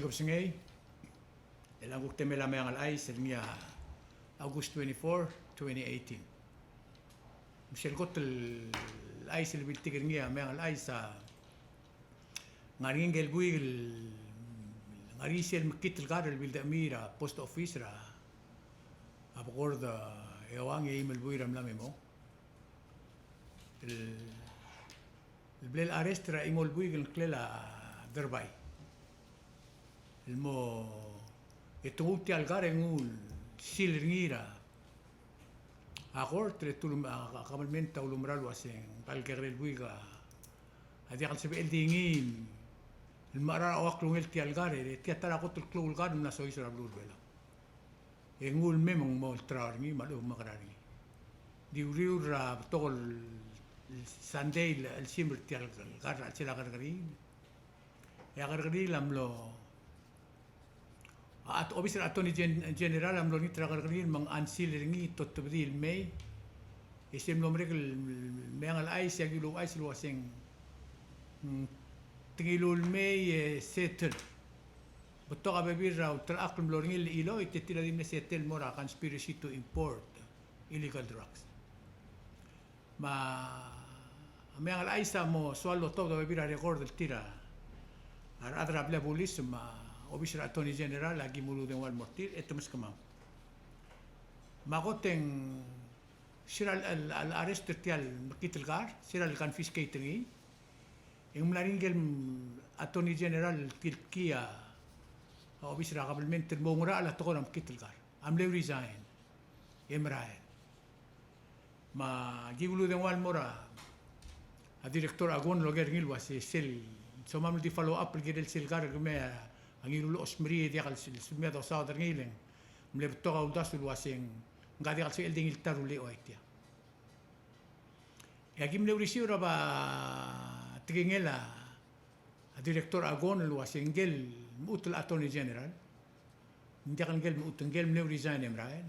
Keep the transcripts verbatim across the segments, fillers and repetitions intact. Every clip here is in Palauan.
Osengei, e ng kuk temel a Meang el Chais el ngii a August twenty-four, twenty eighteen. Me sel kot el chais el biltik er ngii a Meang el Chais a ngar er ngii ngike el buik el ngar er ngii sel mekngit el kar el bildechemii er a post office er a bekord e uang e eim el buil er a mla me mong. El el ble el arrest er a chimo el buik el ngklel a Derbai el mo, e te nguu tia el kar e nguu el seal er ngii er a court, e te ulum, a, a government a ulemera el uaseng ngka el kekerei el buik a diak el sebechel di ngii el mechar a ua klungel tia el kar, e tia ta er a kot el klou el kar el mla soiseb er a beluu er a Belau. E nguu el mei me ng mo olterau er ngii me a lechub e ng mekerang er ngii. Di uriul er a betok el Sunday el chelsimer tia el kar er a chelsel a kerrekeriil. E a kerrekeriil a mlo, a, at-, obis er a Attorney Gen-, General a mlo olengit er a kerrekeriil me ng unseal er ngii, e te otebedii el mei. E sel mlo merek el Meang el Chais e aki uluuchais el uaseng, mm, te ngiluu el mei e settle. Betok a bebil er a ultelechakl el mlo er ngii el chilo, e te tir a di mle settle el mo er a conspiracy to import illegal drugs. Me a Meang el Chais a mo soal el otobed a bebil er a record el tir a rechad er a blil a bulis me a obis er a Attorney General, aki mle uludengua el mo er tir e te meskemam. Me a kot e ng sera el, el, el arrest er tia el mekngit el kar, sera el confiscate er ngii, e ng mla er ngii ngike el Attorney General el tilkii a obis er a government el mo oungerachel a tekoi er a mekngit el kar. A mle resign e merael. Me aki uludengua el mo er a Director Aguon el oker er ngii el uase sel, somam el di follow up el kirel sel kar el kemiu a ngirulecholt el mei e diak el sel, sel mei a dosaod er ngii, e le ng mle betok a uldasu el uaseng ngka a diak el sebechel di ngilta el rullii a tia. E aki mle receive er a ba tekingel a Director Aguon el uase ngike el mechut el Attorney General, ng diak ngike el mechut, ngike el mle resign e merael,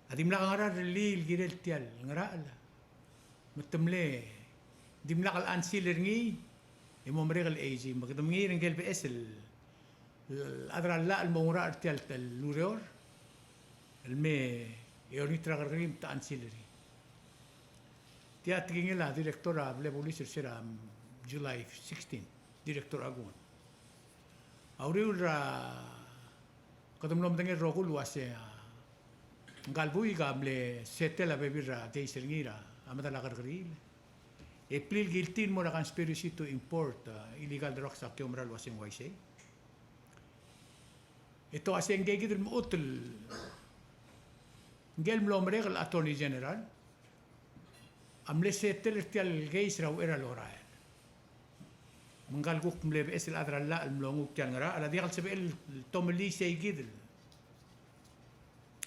a dimlak a ngera el rellii el kirel tia el ngerachel. Me te mle dimlak el unseal er ngii e mo merek el AG. Me kede mengiil er ngike el beches el, el chad er a llach el mo oungerachel er tia el ureor el mei e olengit er a kerrekeriil me te unseal er ngii. Tia a tekingel a director er a blil a bulis er sera, mm, July sixteen, Director Aguon. A uriul er a kede mlo medengei el rokui el uase a ngka el buik a mle settle a bebil er a case er ngii er a medal a kerrekeriil e plead guilty el mo er a conspiracy to import, uh, illegal drugs a ki oumera el uase ng uaisei. E te uase ngike kid el mechut el, ngike el mlo merek el Attorney General a mle settle er tia el case er a uchei er a lorael. Me ngka el kuk mle beches el chad er a llach el mlo nguu tia el ngerachel a diak el sebechel el tomellii sei kid el.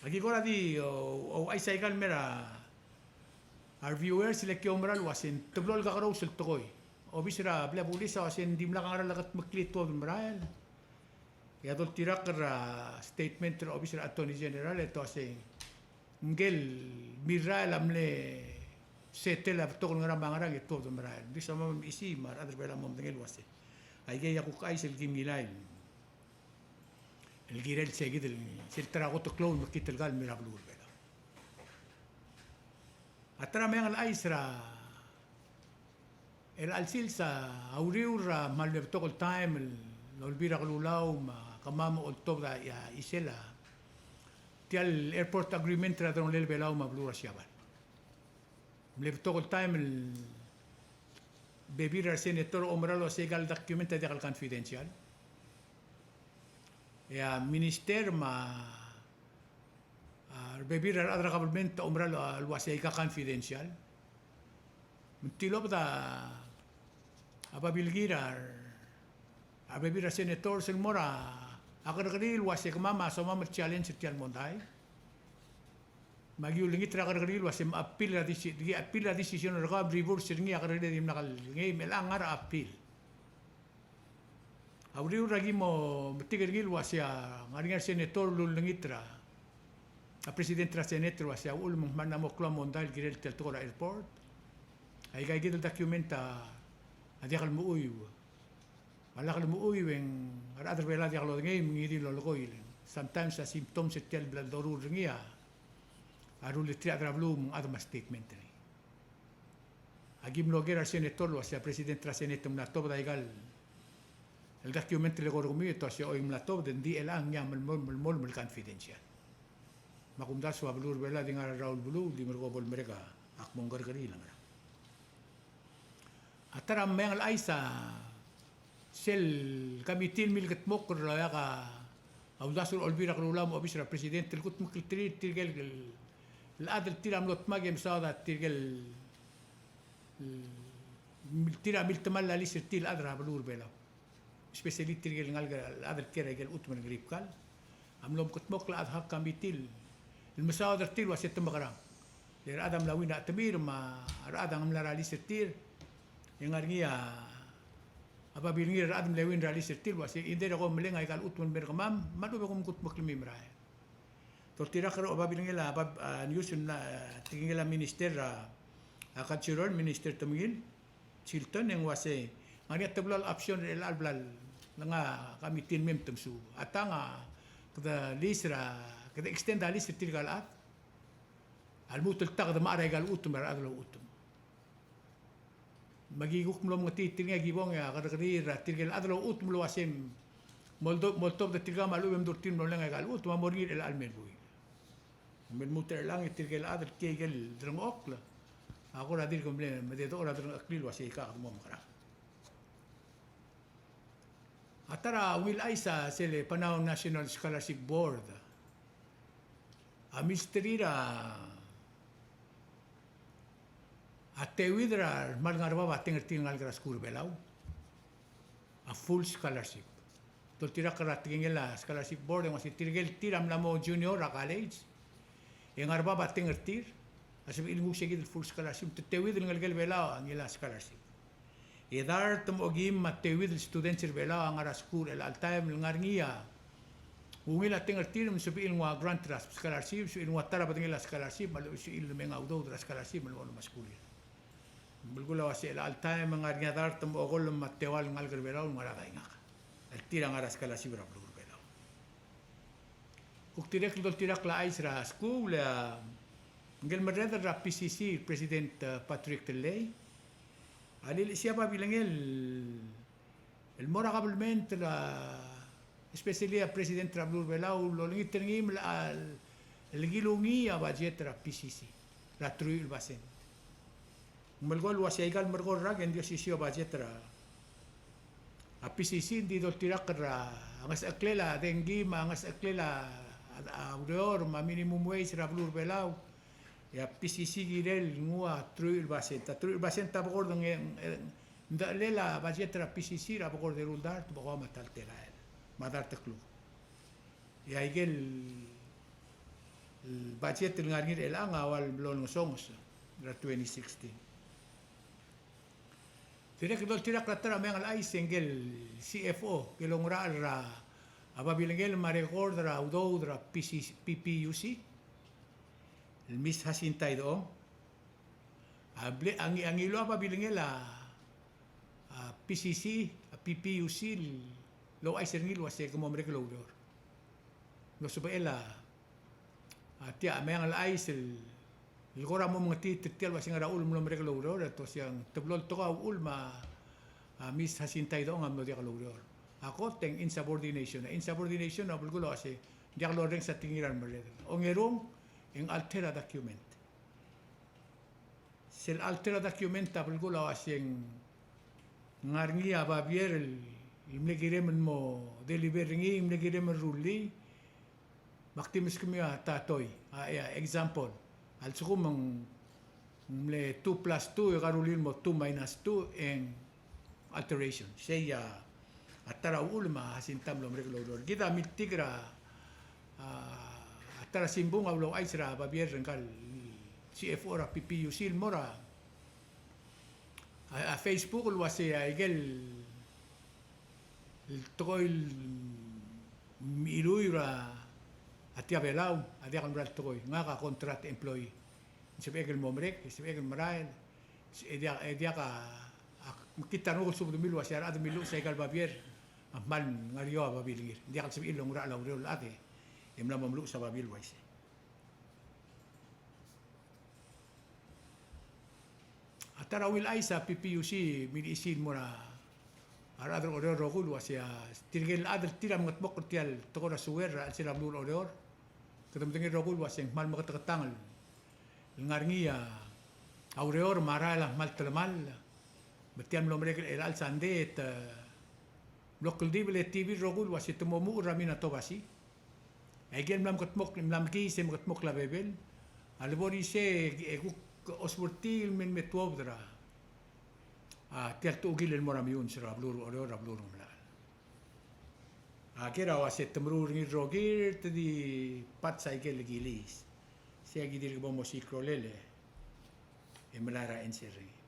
Aki kora di, o, ouchais aika el mei er a, a reviewers el ki oumera el uase ng teblo el kakerous el tekoi. Obis er a blil a bulis a uase ng dimlak a ngera el kutmeklii e tuobed el merael. E a doltirakl er a statement er a obis er a Attorney General e te uase ngike el mirrael a mle settle a betok el ngerang me a ngerang e tuobed el merael. Ng di soam me a mesii me a rechad er a Belau a mo medengei el uase aikei a kuk chais el kim ngilai el kirel sei kid el, sel ta er a kot el klou el mekngit el kar el mei er a beluu er a Belau. A ta er a meang el chais er a chelecha el sils a uriul er a kmal mle betok el taem el Olbiil er a Kelulau me kemam a oltobed a chisel a tia el airport agreement er a delongelel a Belau me a beluu er a Siabal. Mle betok el taem el bebil er a resenator a oumera el uase aika el document a diak el confidential. E a minister me a, a rebebil er a rechad er a government a oumera el uase aika confidential. Me ng tilobed a babilngir a rebebil er a senators el mo er a kerrekeriil el uase kemam a somam el challenge er tia el mondai. Me aki ulengit er a kerrekeriil el uase me appeal er a deci-, ki appeal er a decision er kau, reverse er ngii a kerrekeriil e dimlak el ngii me chelechang ngar er a appeal. A uriul er a ki mo metik er ngii el uase a ngar er ngii a resenator el ulengit er a, a president er a Senate el uase a uchul me ng kmal mla mo klou a mondai el kirel tia el tekoi er a airport, aika kid el document a diak el mechuiu. Me a lak lemuchuiu e ng a rechad er Belau a diak lodengei me ngii di el lolekoi. Sometimes a symptoms er tia el bla el doruul er ngii a rullii tir a rechad er a beluu me ng chad me a statement er ngii. Aki mlo oker a resenator el uasei a president er a Senate a mla tobed aika el document el eko er kemiu e te uasei choi ng mla tobed, e ng di chelechang ngii a melemolem, melemolem el confidential. Me a kumdasu a beluu er Belau a di ngar er a raul beluu, di merekong bo lemerek a kmo ng kerrekeriil a ngerang. A ta er a meang el chais a sel committee el milkedmokl er a oeak a uldasu er a Olbiil er a Kelulau me a obis er a president el kudmeklterir tirke el chad el tir a mlo dmak e mesaod a tirke el tir a miltemall a list er tir el chad er a beluu er Belau, especially tirke el ngalek el chad el kiei er a ikel chutem el ngeribkal. A mlo mekedmokl a ad hoc committee el mesaod er tir el uasei te mekerang. Le rechad a mla win a chetemir me a rechad a ng mla er a list er tir. E ng ngar er ngii a babilngir a rechad el mle win er a list er tir el uasei either e kom meleng aika el chutem el mer kemam me a lechub e kom kudmeklii el mei merael. Doltirakl er a babilngel a bab-, a, news el mla, a, tekingel a minister er a, a, cultural, Minister Temengil Chilton, e ng uasei ng ngar er ngii a teblo el option er chelecha el bla lenga committee el mei me te mesuub. A tang a kede list er a, kede extend a list er tirka el chad a lmuut el ta kede mechar aika el chutem er a rechad el ouchutem. Me aki kuk mlo mengetii tirke el ngii a kibong e a kerrekeriil er a tirke el chad el ouchutem el uasei moldo-, moltobed er tirka me a lechub e mdu er tir el mlo meleng aika el chutem a mo er ngii er chelecha el me el buil. Me lmuut er chelechang e tirke el chad el kiei aike el delengchokl a kora dirk mle mededechor a delengcheklii el uasei aika kede mo mekerang. A ta er a ungil chais a sel Panau National Scholarship Board a milsterir a teuid er a remal ngar er bab a teng er tir el ngalek er a skuul er Belau a full scholarship. Doltirakl er a tekingel a scholarship board e ng uasei tirke el tir a mla mo junior er a college e ngar er bab a teng er tir a sebechir el nguu sei kid el full scholarship, te teuid el ngelekel Belau a ngilai a scholarship. E dart me a okeim me a teuid el students er Belau a ngar er a skuul er chelecha el taem el ngar er ngii a ungil a teng er tir me sebechir el nguu a grant er a scholarship, sebechir el nguu a ta er a bedengel a scholarship, me a lechub e sebechir el mei a udoud er a scholarship me lebo el me a skuul. Belkul a uasei chelecha el taem e ng ngar er ngii a dart me a okolem me a teual el ngalek er Belau el ngar er a daingak el tir a ngar er a scholarship er a beluu er Belau. Kuk dirrek el doltirakl a chais er a skuul, e a ngike el merreder er a P C C, President, e, Patrick Tellei, a lilechesii a babilngel el mo er a government el, a, especially a president er a beluu er Belau el olengit er ngii me a, el kilungii a budget er a P C C er a truich el basent. Ng melekoi el uasei aika el merekong el rak e ng di osisiu a budget er a, a P C C, ng di doltirakl er a ngesecheklel a dengki me a ngesecheklel a, a, a ureor me a minimum wage er a beluu er Belau. E a P C C a kirel el nguu a truich el basent. A truich el basent a bekord ng, ng, ng dechelel a budget er a P C C er a bekord eru el dart, bekoa me a ta el telael me a dart el kluk. E aike el, el budget el ngar er ngii er chelechang a ua el mlo ngesonges er a twenty sixteen. Dirrek el doltirakl er a ta er a meang el chais e ngike el C F O, ngike el oungerachel er a babilngel me a record er a udoud er a P C C, P P U C, el Miss Jacinta Idechong, a bla, a ngi-, a ngiluu a babilngel a, a P C C, a P P U C, el ouchais er ngii el uasei ke mo merek el oureor. Ng sebechel a, a tia a meang el chais el, el kora mo mengetiit er tia el uasei ngera uchul el mlo merek el oureor, e te uasei ng teblo el tekoi a uchul me a, a Miss Jacinta Idechong a mlo diak loureor. A kot e ng insubordination. A insubordination a belkul a uasei diak lorrenges a tekingir a remerreder. Ongerung, e ng alter a document. Sel alter a document a belkul a uasei ng ngar er ngii a babier el, el mle kirem el mo deliver er ngii, mle kirem el rullii. Me ak di meskemiu a tatoi, a, a example. A lsekum ng mle two plus two, e ke rullii el mo two minus two, e ng alteration. Sei a, a ta er a uchul me a Jacinta a mlo merek el oureor. Kid a miltik er a, a, a ta er a simbung a ulouchais er a babier er ngka el C F O er a P P U C el mo er a, a, a Facebook el uasei aike el, el tekoi el miruiu er a tia Belau a diak el mera el tekoi. Ngak a contract employee. Ng sebechek el mo merek, ng sebechek el merael, e diak, e diak a, a mekngit a renguk el subed el milu el uasei a rechad el miluches aika el babier a kmal ngar er eou a babilngir. Ng diak el sebechir el oungerachel a ureor el chad e mla mo meluches a babier el uaisei. A ta er a ungil chais a PPUC a milechesii el mo er a rechad er a Oreor el rokui el uasei a tirke el chad el tir a mengetmokl er tia el tekoi er a sewer er a chelsel a beluu er a Oreor. Kede medengei el rokui el uasei ng kmal meketeketang el ngar er ngii a ureor me a rael a kmal telemall. Me tia el mlo merek er chelecha el sandei e te mlo kldibel e te ibil el rokui el uasei te mo muchel er a Minatobasii. Aike el mla mekedmokl, mla mekiis e mekedmokl a bebel a lebo er isei e kuk oswell tir el me, me tuobed er a, a, tia el techukil el mo er a Meyuns er a beluu er a Oreor er a beluu er a Ngemlachel. A ker a uasei te meruul er ngii el rokir, te di pats aike el kilis. Sei a ki dirk bo mosiik a rolel e melai er a answer er ngii.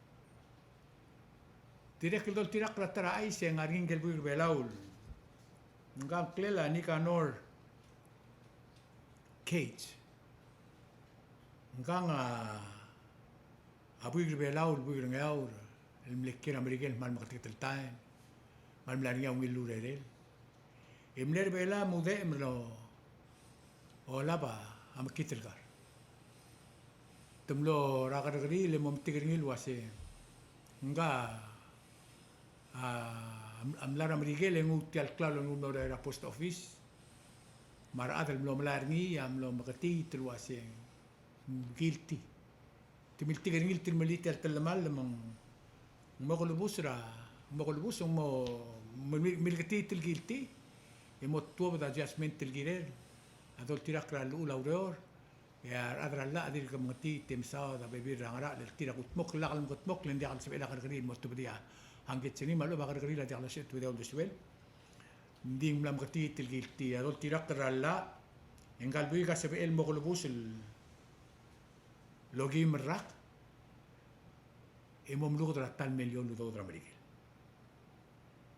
Dirrek el doltirakl er a ta er a chais e ng ngar er ngii ngike el buik er a Belau el ngka a ngklel a Nicanor Cage. Ngka a, a buik er a Belau el buik er a Ngeaur el mle kiei er a Merikel el kmal meketeket el taem, kmal mla er ngii a ungil el urerel. E mle er a Belau e mudechem el olab a mekngit el kar. Te mlo er a kerrekeriil e mo metik er ngii el uasei ngka a, a mla er a Merikel e nguu tia el klalo el nguu el mlo er a post office. Me a rechad el mlo melai er ngii a mlo meketiit el uasei guilty. Te miltik er ngii el tir el melitii a telemall me ng mo kelebus er a, mo kelebus, mo, mo mil, milketiit el guilty e mo tuobed a judgment el kirel a doltirakl er a llechul a ureor. E a rechad er a llach a dirk mengetiit e mesaod a bebil er a ngerachel el tir a kudmokl, lak el mekudmokl e ng diak el sebechel a kerrekeriil el mo tebedii a ngketsenii me a lechub a kerrekeriil a diak losebechel el tebedii a uldesuel. Ng di ng mla meketiit el guilty a doltirakl er a llach e ngka el buik a sebechel el mo kelebus el okeim el rak e mo meluked er a ta el milion el udoud er a Merikel.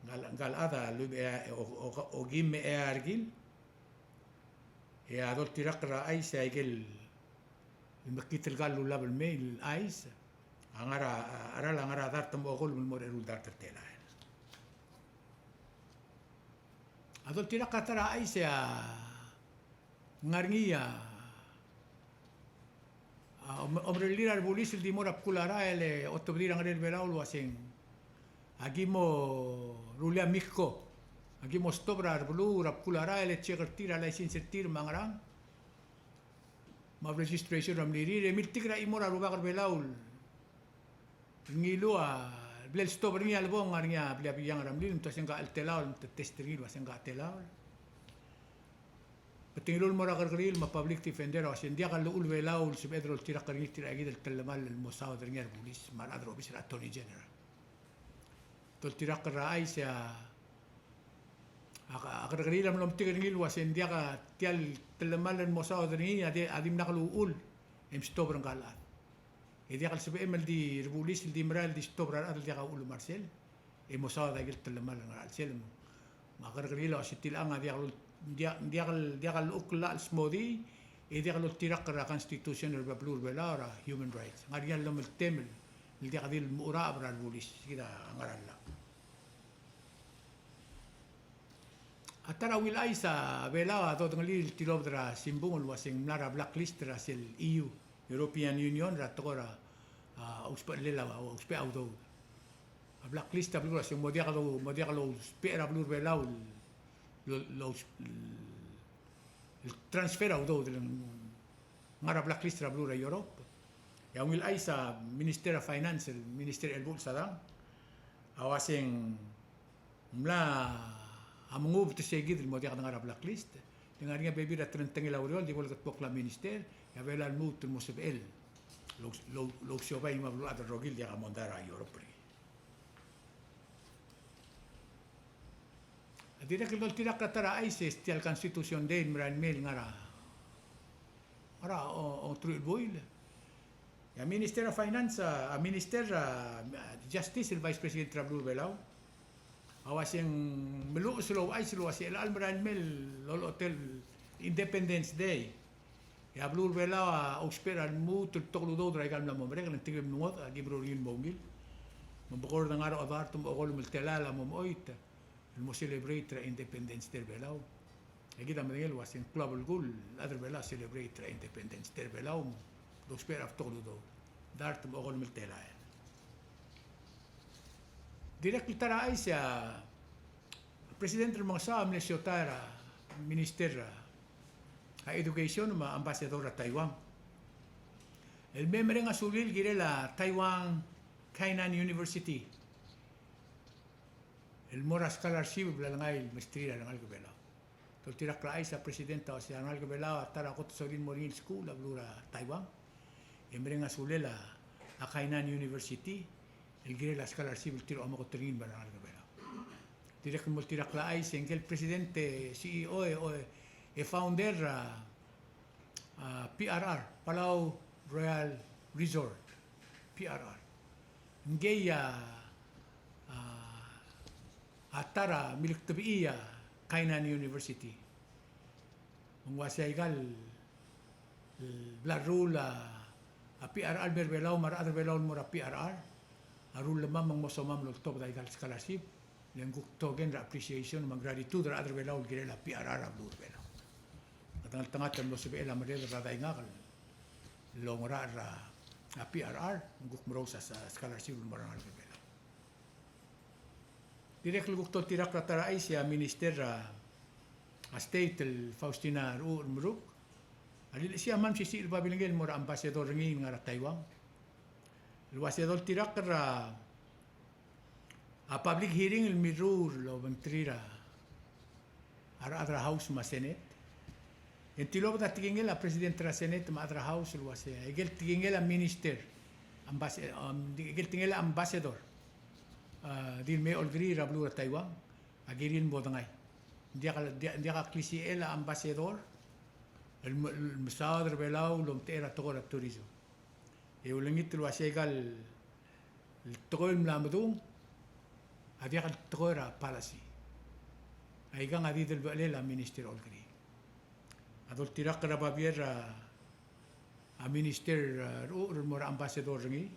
Ngka el, ngka el chad a lluich me a, o, o, okeim me a eai a rekil. E a doltirakl er a chais e aike el mekngit el kall el ulab el mei el chais a ngar er a, a cheral a ngar er a dart me a okolem el mo er a eru el dart el telael. A doltirakl er a ta er a chais e a ngar er ngii a, a, om-, omerellir a rebulis el di mo er a bkul a rael e otebedii er a Ngerel Belau el uaseng, aki mo rullii a miko, aki mo stop er a rebeluu er a bkul a rael e check er tir a license er tir me a ngerang me a registration er a mlirir, e miltik er a chimo er a rubak er Belau el ngiluu a, blal stop er ngii a lebong, ngar er ngii a blal biang er a mlil, me te uaseng ngka el telaol, me te test er ngii el uaseng ngka el telaol. Me te ngiluu el mo er a kerrekeriil me a public defender a uaseng ng diak a llechul Belau el sebeched el oltirakl er ngii tir a kid el telemall el mo saod er ngii a rebulis me a rechad er a obis er a Attorney General. Doltirakl er a chais e a, a, a kerrekeriil a mlo metik er ngii el uaseng diak a tia el telemall el mo saod er ngii a di, a dimlak el uchul e mstop er ngka el chad. E diak el sebechem el di rebulis el di merael el di stop er a rechad el diak a uchul me a resel e mo saod a ikel telemall el ngar er a chelsel. Me a kerrekeriil a uasei tilechang a diak el, diak, diak el, diak el llechukl el smodii e diak el oltirakl er a constitution er a beluu er Belau er a human rights. Ngar er ngii a llemeltem el diak di el mo er a, er a rebulis, kid a ngar er a llach. A ta er a ungil chais a Belau a dodengelii el tilobed er a simbung el uaseng mla er a blacklist er a sel E U, European Union, er a tekoi er a, a, ousbechel a, ousbech a udoud. A blacklist a beluu el uaseng mo diak el, mo diak el ousbech er a beluu er Belau el, el, el, el transfer a udoud el ngar er a blacklist er a beluu er a Europe. E a ungil chais a Minister of Finance, el Minister Elbuchel Sadang, a uaseng mla a mengubet er sei kid el mo diak de ngar er a blacklist. Le ngar er ngii a bebil er a telengtengel a ureor el di bo lekedmokl a minister, e a Belau a lmuut el mo sebechel el, el, el ousiobai me a beluulechad el rokir el diak a mondai er a Europe er ngii. A dirrek el doltirakl er a ta er a chais e tia el Constitution Day el merael mei el ngar er a, ngar er a o, ongeteruich el buil. E a Minister of Finance, a, a Minister, a, Justice, el Vice President er a beluu er Belau a uaseng meluches el ouchais el uasei chelecha el merael mei el olechotel Independence Day e a beluu er Belau a ousbech er a lmuut el betok el udoud er aika el mla mo merek, e le ng tirke el mle ngodech a ki meruul er ngii el mo ungil. Me ng bekord ngar er a odart me a okolem el telael a mo mechoit el mo celebrate er a Independence Day er a Belau. E kid a medengei el uase ng klou a belkul el chad er a Belau a celebrate er a Independence Day er a Belau, me dousbech er a betok el udoud. Dart me a okolem el telael. Dirrek el ta er a chais e a President Remengesau a mle siotai er a Minister er a Education me a Ambassador er a Taiwan el me mereng a sulel el kirel a Taiwan Kainan University el mo er a scholarship el bla lengai el mesterir a rengalek er a Belau. Doltirakl er a chais e a President a uase a rengalek er a Belau a ta er a kot el sorir el mo er ngii el skuul a beluu er a Taiwan e mereng a sulel a Kainan University el kirel a scholarship el tir a mo kot er ngii el mo er a rengalek er a Belau. Dirrek el mo oltirakl er a chais e ngike el President e CEO e, e founder er a a, PRR, Palau Royal Resort, PRR. Ngii a, a, a ta er a milktebechii a Kainan University. Me ng uaisei aika el bla leruul a PRR el mei er a Belau me a rechad er a Belau el mo er a PRR a rullemam me ng mo somam el oltobed aika el scholarship. Le ng kuk token er a appreciation me a gratitude er a rechad er a Belau el kirel a PRR a beluu er a Belau. Ngeltengat el mlo sebechel a merreder er a daingak el ongerachel er a PRR, ng kuk merous a scholarship el mo er a rengalek er a Belau. Dirrek el kuk doltirakl er a ta er a chais e a Minister er a State el Faustina Rehuher el Meruk a lilechesii a kmal mesisiich el babilngel el mo er a ambassador er ngii el ngar er a Taiwan el uase doltirakl er a a public hearing el mirruul el obengterir a rechad er a House me a Senate. E ng tilobed a tekingel a President er a Senate me a chad er a House el uase aike el tekingel a Minister, ambas-, um, aike el tekingel a Ambassador a di le mei olkeriil er a beluu er a Taiwan a kirir el mo dengai. Ng diak, diak, diak a klisichel a Ambassador el me-, el mesaod er a Belau el omtechei er a tekoi er a tourism. E ulengit el uase aika el tekoi el mla medung a diak el tekoi er a policy. Aikang a di delebechelel a Minister Olkeriil. A doltirakl er a babier er a, a Minister, a, Rehuher el mo er a Ambassador er ngii.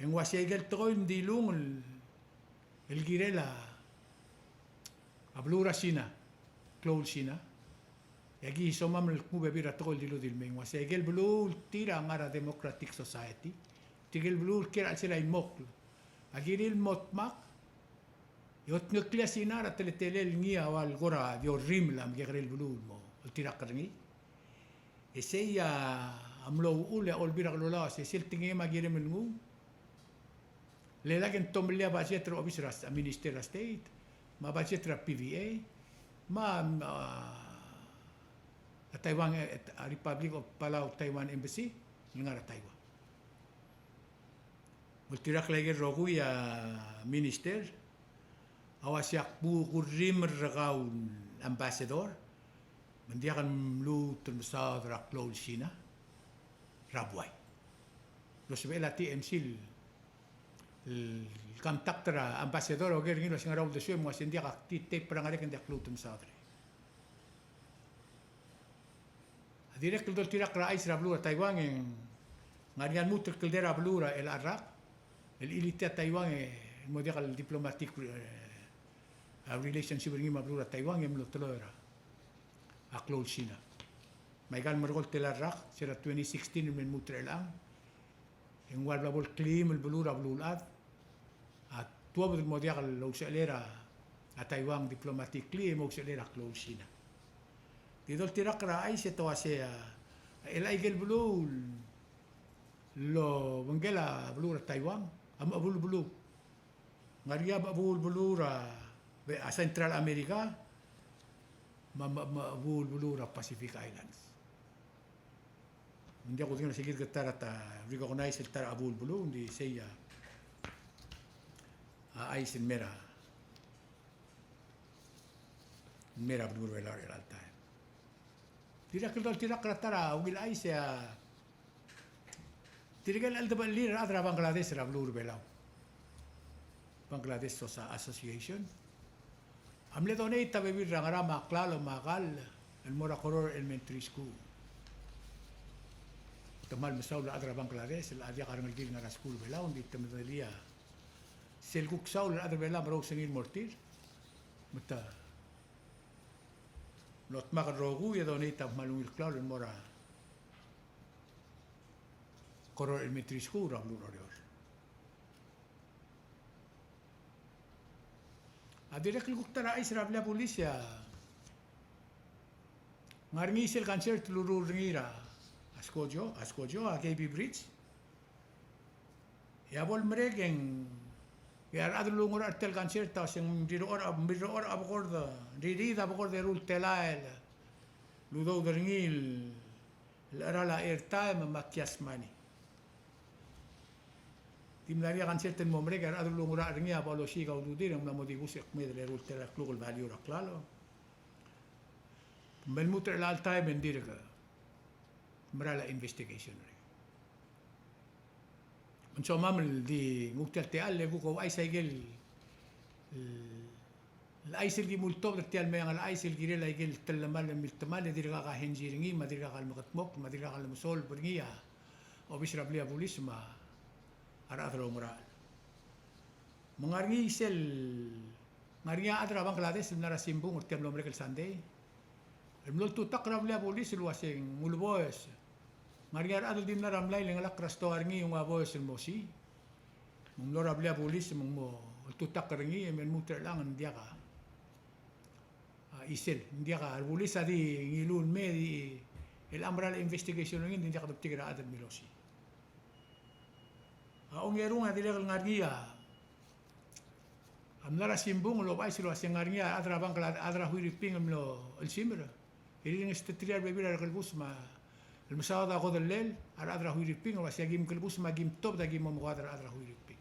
E ng uase aike el tekoi el dilung el el kirel a beluu er a Sina, klou el Sina. E aki somam el kmu bebil er a tekoi el dilu di le mei. Ng uase aike el beluu el tir a ngar er a democratic society. Tirke el beluu el kiei er a chelsel a imokl a kirir el mo dmak e otngeklii a Sina er a teletelel el ngii a ua el kora di orrimel a mekekerei el beluu el mo oltirakl er ngii. E sei a mlo uchul e a Olbiil er a Kelulau a se sel tekingem a kirem el nguu. Le lak e ng tomellii a budget er a obis er a Minister er a State, me a budget er a PVA, me a, a Taiwan, e, a Republic of Palau Taiwan Embassy el ngar er a Taiwan. Ultirakl aike el rokui a Minister a uase ak bo kurrimel er kau el Ambassador me ng diak el mluut el mesaod er a klou el Sina er a buai. Losebechel a TMC el, el contact er a Ambassador, oker er ngii el uase ngera uldesuem, me ng uase ng diak, ak di tape er a ngerek e ng diak lluut el mesaod er ngii. A dirrek el doltirakl er a chais er a beluu er a Taiwan e ng ngar er ngii a lmuut el kldei er a beluu er a chelecha el rak el chilitii a Taiwan e mo diak el diplomatic, e, a relationship er ngii me a beluu er a Taiwan e mlo teloi er a klou el Sina. Me aika el merekong el telael el rak, se er a twenty sixteen el me lmuut er chelechang, e ng ua el bla bo el kleim el beluu er a beluulechad a tuobed el mo diak el ousechelei er a Taiwan diplomatically e mo ousechelei er a klou el Sina. Di doltirakl er a chais e te uase a, el aike el beluu el obengkel a beluu er a Taiwan a mechebuul el beluu. Ng ngar er ngii a mechebuul el beluu er a, a Central America me a, me a, mechebuul el beluu er a Pacific Islands. Ng diak kudengei el uase kid a ta er a ta recognize el ta er a chebuul el beluu, ng di sei a, a chais el mei er a, mei er a beluu er a Belau er chelecha el taem. Dirrek el doltirakl er a ta er a ungil chais e a tirke el cheldebechelir a rechad er a Bangladesh er a beluu er a Belau, Bangladesh Sosa-, Association, a mle donate a bebil er a ngerang me a klalo me a kall el mo er a Koror Elementary School. Te kmal mesaul a rechad er a Bangladesh el diak a rengelekir el ngar er a skuul er a Belau, ng di te medengelii a sel kuk saul el chad er a Belau a mo ousengir el mo er tir. Me te mlo dmak el rokui e donate a kmal ungil klalo el mo er a Koror Elementary School er a beluu er Oreor. A dirrek el kuk ta er a chais er a blil a bulis a ngar er ngii sel concert el ureor er ngii er a Skojo, a Skojo, a K B Bridge. E a bo lemerek e ng, e a rechad el oungerachel er tia el concert a uase ng rirechorech, rirechorech a bekord, ririid a bekord eru el telael el udoud er ngii el cheral a airtime me a gas money. Di mla er ngii a concert el mo merek e a rechad el oungerachel er ngii a bo losiik a ududir e ng mla mo dibus e kmeed el eru el telael el kluk el value er a klalo. Me lmuut er chelecha el taem e ng dirk mera el investigation er ngii. Me ng somam el di nguu tia el techall e kuk ouchais a ikel, el chais el kim ultobed er tia el meang el chais el kirel a ikel telemall el miltemall e dirkak a henzi er ngii, me a dirkak a lemekedmokl, me a dirkak a lemesolb er ngii a obis er a blil a bulis me a rechad er a oungerachel. Me ng ngar er ngii sel, ngar er ngii a chad er a Bangladesh el mla er a simbung er tia el mlo merek el Sunday el mlo oltutakl er a blil a bulis el uase ng uleboes. Ngar er ngii a rechad el di mla er a mlai el ngelakl er a stoa er ngii e ng ua boes el mo sii. Me ng mlo er a blil a bulis me ng mo oltutakl er ngii e me lmuut er chelechang e ng diak a, a chisel, ng diak a, a rebulis a di ngiluu el mei e di, el mera el investigation er ngii e ng diak debetik er a chad el milosii. A ongerung a dirrek el ngar er ngii a, a mla er a simbung el ouchais el uase ng ngar er ngii a chad er a Bangla, chad er a Huiriping el mlo chelsimer. E rirrengesuterir a rebebil er a rekelebus me a lemesaod a kodellel a rechad er a Huiriping el uase a kim kelebus me a kim tobed a kim omekoad er a rechad er a Huiriping.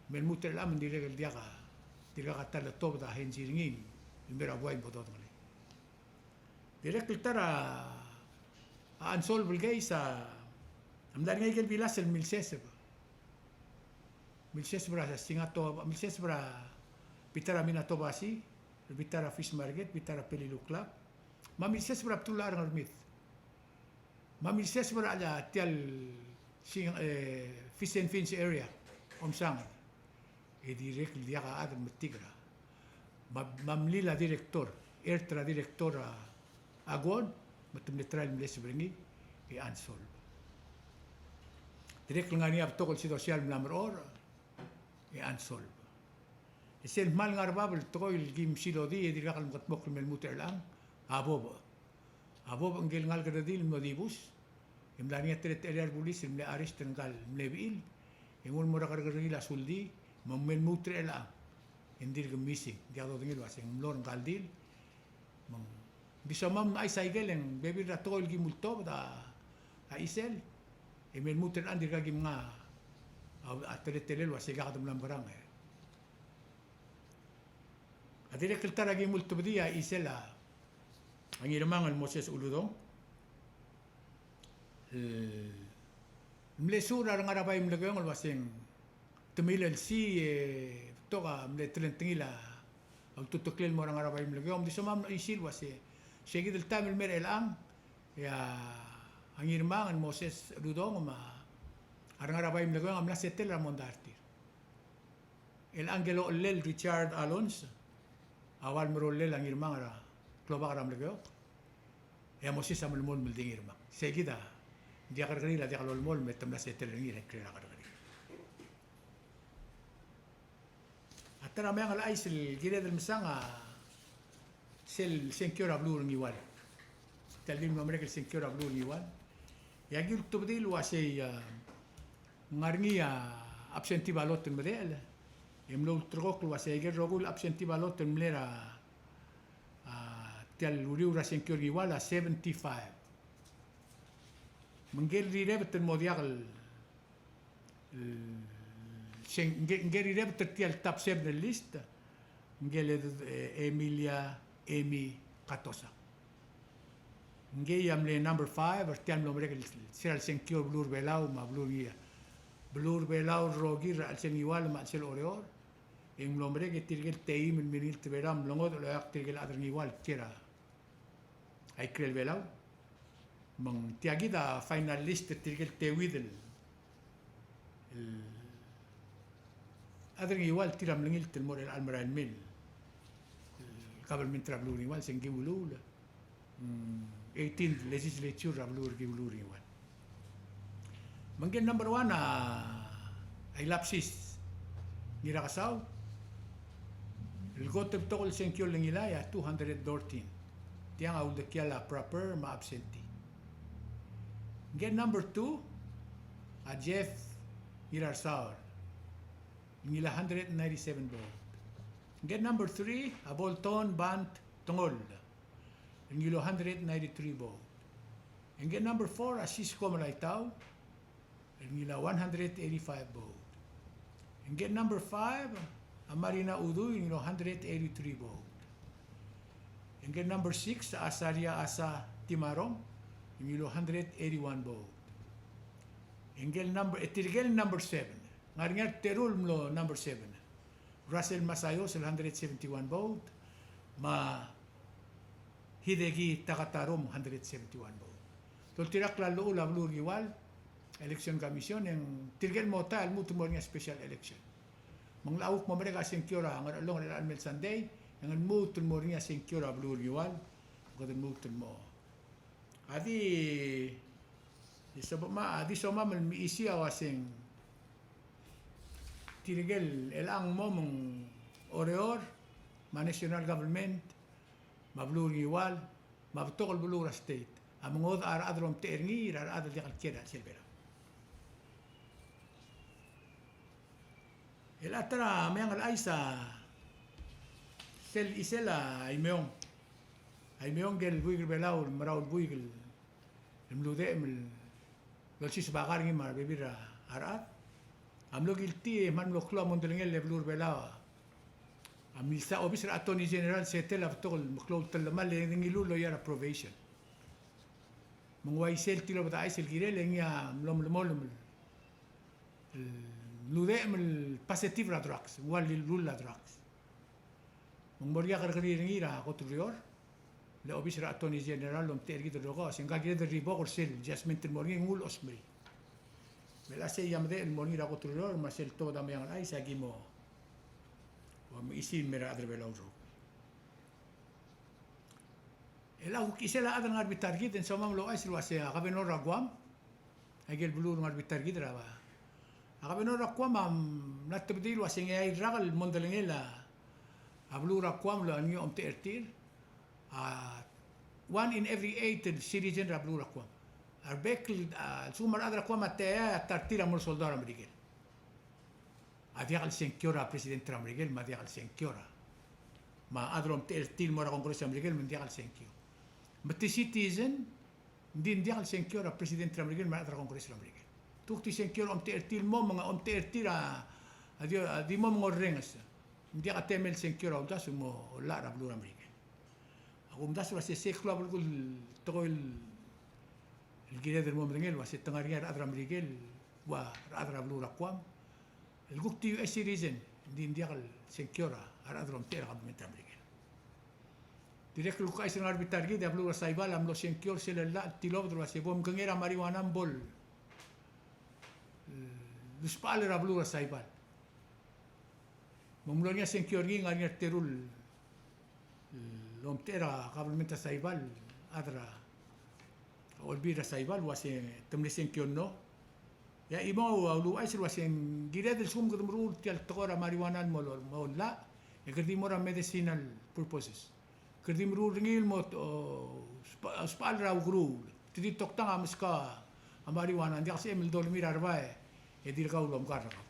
Me lmuut er chelechang me ng dirrek el diak a, dirkak a ta el tobed a henzi er ngii el mei er a buai me bo dodengelii. Dirrek el ta er a unsolved el case a mla er ngii a ikel bilas el milseseb. Milseseb er a Singatoba, milseseb er a bita er a Minatobashi, bita er a Fish Market, bita er a Peleliu Club. Me a milseseb er a bdelul a Ngermid. Me a milseseb er a tia el sing, e, Fish and Fins area, Omsang. E dirrek el diak a chad el metik er a. Me a, me a mlil a director, ert er a director a, a Guon, me te mle try el mleseb er ngii, e unsolved. Dirrek el ngar er ngii a betok el sidosial el mla merechorech, e unsolved. E sel kmal ngar er bab el tekoi el kim silodii e dirkak el mekedmokl el me lmuut er chelechang, a Bob. A Bob ngike el ngalek el redil el mlo dibus, e mla er ngii a teletelel a rebulis el mle arrest er ngka el mle bechil, e nguu el mo er a kerrekerngel a suldii, me ng me lmuut er chelechang, e ng dirk missing, diak dodengei el uase ng mlo er ngka el dil, me ng di somam a chais a ikel e ng bebil er a tekoi el kim ultobed a chisel, e me lmuut er chelechang dirkak kim ngar a, a teletelel el uase kede mla mekerang e. A dirrek el ta er a kim ultebedii a chisel a Ngirmang el Moses Uludong el mle suur er a rengar er a bai melekeong el uase ng te milelsii e betok a mle telengtengil a ultuteklel el mo er a rengar er a bai melekeong. Di somam a chais el uase se kid el taem el mei er chelechang e a Ngirmang el Moses Uludong me a rengar er a bai melekeong a mla settle er a mondai er tir. El ngike el ochellel Richard Alons a ua el merollel a Ngirmang er a klobak er a Melekeok, e a Moses a melemolem el di Ngirmang. Sei kid a diak a kerrekeriil a diak lolemolem e te mla settle er ngii er a ikrel a kerrekeriil. A ta er a meang el chais el kired el mesang a sel sengkio er a beluu er a Ngiwal. Tia el di mlo merek el sengkio er a beluu er a Ngiwal. E aki ultebedii el uasei, a, ng ngar er ngii a absentee ballot el medechel. E mlo ulterekokl el uasei a ikel rokui el absentee ballot el mle er a, a, tia el uriul er a sengkio er a Ngiwal a seventy-five. Me ngike el rirebet el mo diak el, el, se, ngike, ngike el rirebet er tia el top seven el list, ngike el, e, Emilia Amy Katosa. Ngikei a mle number five er tia el mlo merek el, se er a le sengkio er a beluu er a Belau me a beluu er ngii a, beluu er a Belau el rokir er a chelsel Ngiwal me a chelsel Oreor. E ng mlo merek e tirke el team el milengilt er a Belau a mlengodech el oeak tirke el chad er a Ngiwal el kiei er a ikrel Belau. Me ng tia kid a final list er tirke el teuid el, el chad er a Ngiwal tir a mlengilt el mo er a chelecha el merael mei el government er a beluu er a Ngiwal, se ng Kiuluul, mm, eighteenth legislature er a beluu er a Kiuluul er a Ngiwal. Me ngike el number one a, a Ilapsis Ngirakesau, el kot el betok el sengkio el ngilai a two hundred thirteen. Tiang a uldekial a proper me a absentee. Ngike el number two a Jeff Ngirarsaor, el ngilai a hundred ninety-seven vote. Ngike el number three a Bolton Bant Tengol, el ngilai a hundred ninety-three vote. Ngike el number four a Cisco Melaitau, el ngilai a one hundred eighty-five vote. Ngike el number five a Marina Udui, el ngilai a hundred eighty-three vote. Ngike el number six a Asaria Asa Timarong, el ngilai a hundred eighty-one vote. Ngike el number, e tirke el number seven, ngar er ngii a teru el mlo number seven, Russell Masayos el hundred seventy-one vote, me a Hideki Takataro el hundred seventy-one vote. Doltirakl a llechul a beluu er a Ngiwal Election Commission, e ng tirke el mo ta el lmuut el mo er ngii a special election. Me ng locha kuk mo merek a sengkio er a Ngerchelong er a chelecha el mei el Sunday, e ng lmuut el mo er ngii a sengkio er a beluu er a Ngiwal, kede lmuut el mo. A di, di sob-, ma, a di somam el mechisii a uaseng tirke el, el chelecha el mo me ng Oreor, me a national government, me a beluu er a Ngiwal, me a betok el beluu er a state a mengodech a rechad el omtechei er ngii er a rechad el diak el kiei er a chelsel Belau. El ta er a Meang el Chais a sel chisel a Imeong. A Imeong ngike el buik er a Belau el merau el buik el mludechem el olsiseb a kar er ngii me a rebebil er a rechad a mlo guilty e kmal mlo klou a mondai el beluu er a Belau a milsa obis er a Attorney General, settle a betok el meklou el tellemall e ngiluu el loia er a probation. Me ng uaisei el tilobed a chais el kirel e ngii a mlo melemolem el mludechem el positive er a drugs, ng ua llull a drugs. Me ng mo er ngii a kerrekeriil er ngii er a kot el ureor, le obis er a Attorney General el omtechei er kid el rokui, se ng kired el revoke er sel judgment el mo er ngii, ng ulechosmerii. Me a sei a medechel el mo er ngii er a kot el ureor, me a sel tobed a Meang el Chais a ki mo, mo mechisii el mei er a rechad er a Belau el rokui. El a kuk chisel a chad el ngar er a bita er kid, e ng soam el ouchais el uase a governor er a Guam, aike el beluu el ngar er a bita er kid er a, a governor er a Guam a mla tebedii el uase ng eai el rak el mondai el a beluu er a Guam el ngii a omtechei er tir. A, one in every eight el citizen er a beluu er a Guam. A rebek el, a, lsekum a rechad er a Guam a techa eai, a ta er tir a mo er a soldau er a Merikel. A diak el sengkio er a president er a Merikel, me a diak el sengkio er a, me a chad el omtechei er tir el mo er a Congress er a Merikel, me ng diak el sengkio. Me te citizen, ng di ng diak el sengkio er a president er a Merikel me a rechad er a Congress er a Merikel. Te kuk di sengkio er a omtechei er tir el mo, me ng omtechei er tir a, a di, a di mo me ng orrenges. Ng diak a temel sengkio er a uldasu el mo llach er a beluu er a Merikel. A kumdasu el uase sei el klou a belkul tekoi el kired el mo medengei el uase te ngar er ngii a rechad er a Merikel, ua rechad er a beluu er a Guam el kuk di U S citizen, ng di ng diak el sengkio er a rechad el omtechei er a government er a Merikel. Dirrek el kuk chais el ngar er a bita er kid, a beluu er a Saipan a mlo sengkio er sel llach el tilobed el uase bo mkengei er a marijuana me bo lusbechall er a beluu er a Saipan. Me ng mlo er ngii a sengkio er ngii, ngar er ngii a reteru el omtechei er a government er a Saipan, a chad er a olbiil er a Saipan el uase te mle sengkio el no. E a chimong a uluuchais el uase ng kired el lsekum kede meruul tia el tekoi er a marijuana el mo, mo llach, e kede di mo er a medicinal purposes. Kede di meruul er ngii el mo, o, sba-, sbechall er a ukeruul. Te di toktang a meskau a marijuana, ng diak sebechem el dolemii er a rebai e dirkau el omkar er kau.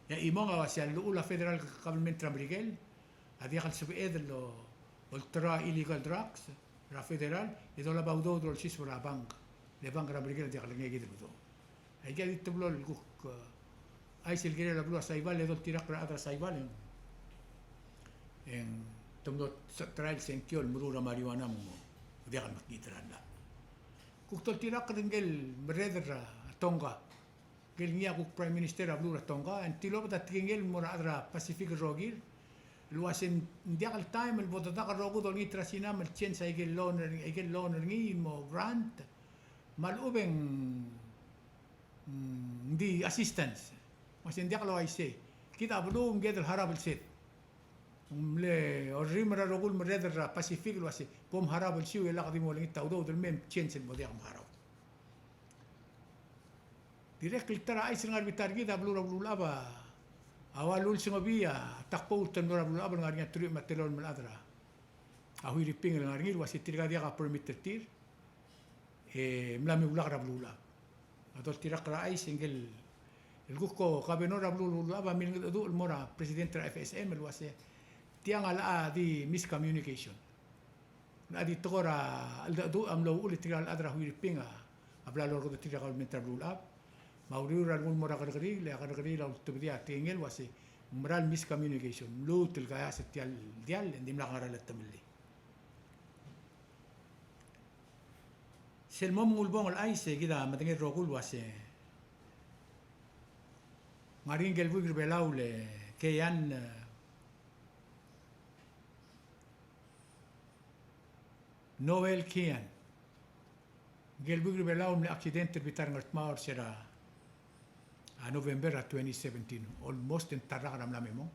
E a chimong a uase a llechul a federal government er a Merikel a diak el sebeched el olterau a illegal drugs er a federal e dolab a udoud el olsiseb er a bank. Le bank er a Merikel a diak el ngii kid el udoud. Aika di teblo el kuk, eh, chais el kirel a beluu er a Saipan, e doltirakl er a chad er a Saipan e ng, e ng te mlo try el sengkio el meruul er a marijuana me ng mo diak el mekngit er a llach. Kuk doltirakl er ngike el merreder er a Tonga. Ngike el ngii a kuk prime minister er a beluu er a Tonga, e ng tilobed a tekingel el mo er a chad er a Pacific el rokir el uase ng diak el taem el bo dedak el rokui el dolengit er a Sina me le change aike el loan er, aike el loan er ngii el mo grant, me a lechub e ng, mm, di assistance. Me se ng diak el uaisei. Kid a beluu, ng kired el harau el sed. Ng mle orrimel er a rokui el merreder er a Pacific el uase, bo mharau el siu e lak di mo olengit a udoud el mei e change el mo diak mharau. Dirrek el ta er a chais el ngar er a bita er kid a beluu er a Beluulechab a ua lulesengebii a takbout el mlo er a Beluulechab el ngar er ngii a teruich me a telolem el chad er a Huiriping el ngar er ngii el uase tirka diak a permit er tir e mla meulak er a Beluulechab. A doltirakl er a chais e ngike el kuk governor er a beluu er a Beluulechab a milengedecheduch el mo er a president er a F S M el uase tiang a locha di miscommunication. Ng di tekoi er a cheldecheduch a mlo uchul e tirka el chad er a Huiriping a bla lorrekedeterir a government er a Beluulechab. Me a uriul er a rengul el mo er a kerrekeriil, e a kerrekeriil a ultebedii a tekingel el uase ng mera el miscommunication, ng lmuut el kaias er tia el diall, e ng dimlak ngar er a letemellii. Sel mo mengulebongel el chais e kid a medengei el rokui el uase ng ngar er ngii ngike el buik er a Belau el Kean, e, Noel Kean. Ngike el buik er a Belau el mle accident er a bita er a Ngardmau er se er a, a, November er a twenty seventeen. Almost e ng ta el rak er a mla me mong.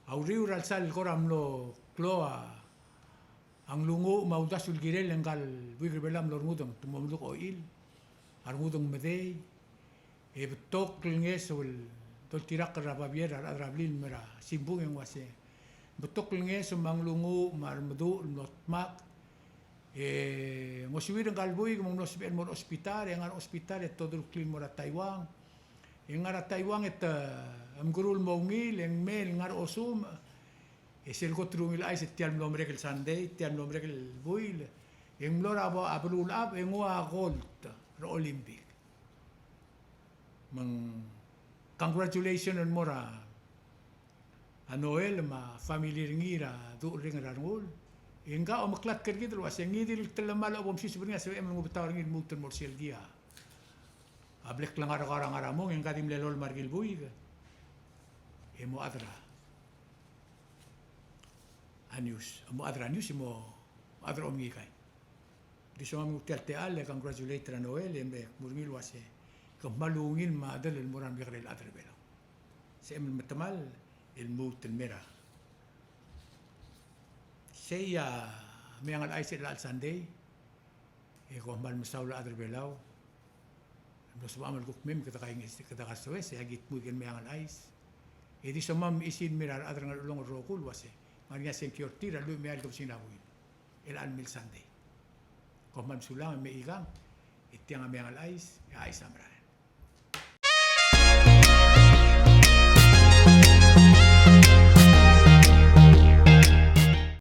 A uriul er a lsal el kora mlo klou a nglunguuch me a uldasu el kirel e ngka el buik er a Belau a mlo rengudeng, te mo meluk a ochil, a rengudeng medei, e betok el ngeso el doltirakl er a babier a rechad er a blil el mei er a simbung e ng uase betok el ngeso me a nglunguuch me a remeduch el mlo dmak. E ngosuir ngka el buik me ng mlo sebechel el mo er a hospital, e ngar er a hospital e te oderuklii el mo er a Taiwan. E ngar er a Taiwan e te mekerul el mo ungil, e ng mei el ngar er a osumech. E sel kot el ungil el chais e tia el mlo merek el Sunday, tia el mlo merek el buil, e ng mlo er a bo-, a Beluulechab e nguu a gold er a Olympic. Me ng congratulation el mo er a Noel me a family er ngii er a duch el ringel er a rengul. E ngka a omeklatk er kid el uase ngii di el telemall a bo msiseb er ngii a sebechem el nguu a betaur er ngii el lmuut el mo er sel kid a bla klengar er kau er a ngar er a mong, e ngka di mle lolem a rekil buik e mo chad er a news, mo chad er a news e mo chad er a omengikai. Di soam nguu tia el techall e congratulate er a Noel e me kmu er ngii el uase ke kmal ungil me a chedal el mo er a remekekerei el chad er a Belau. Sebechem el metemall el lmuut el mei er a. Sei a Meang el Chais er chelecha el Sunday. E kom kmal mesaul a chad er a Belau el mlo sebecham el kuk mei me kede kaingeseu, kede kasoes, e aki dmu aike el Meang el Chais. E di soam a mechisi el mei er a rechad er a Ngerchelong el rokui el uase ng ngar er ngii a sengkio er tir a lluich me a eai el kebesengil a buil er chelecha el mei el Sunday. Kom kmal mesulang, me ikang, e tiang a Meang el Chais, e a chais a merael.